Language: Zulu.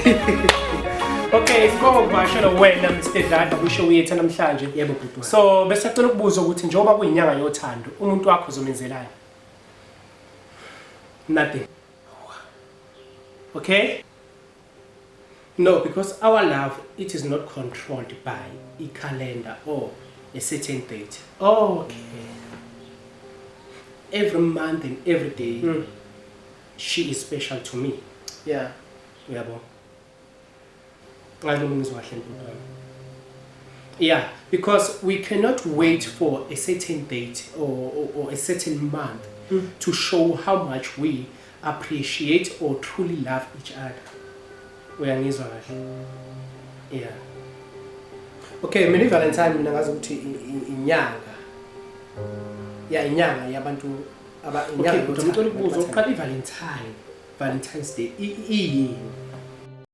Okay, sibonga ukuvakashela wena Mr Dladla kwi-show yethu namhlanje. Yebo, bhuti wami. So besacela ukubuza ukuthi njengoba kuyinyanga yothando, umuntu wakho uzomenzelani? Nothing. Okay? No, because our love, it is not controlled by a calendar or a certain date. Every month and every day, she is special to me. Uyabo? Ngalo ngizwa kahle, bhuti wami. Yeah, because we cannot wait for a certain date or a certain month to show how much we appreciate or truly love each other. Uyangizwa kahle? Yeah. Okay, mina i-Valentine mina ngazi ukuthi inyanga. Ya, inyanga yabantu aba Okay, inyanga kodwa yothando, ngicela ukubuza abantu uqala i-Valentine, Valentine's Day iyini?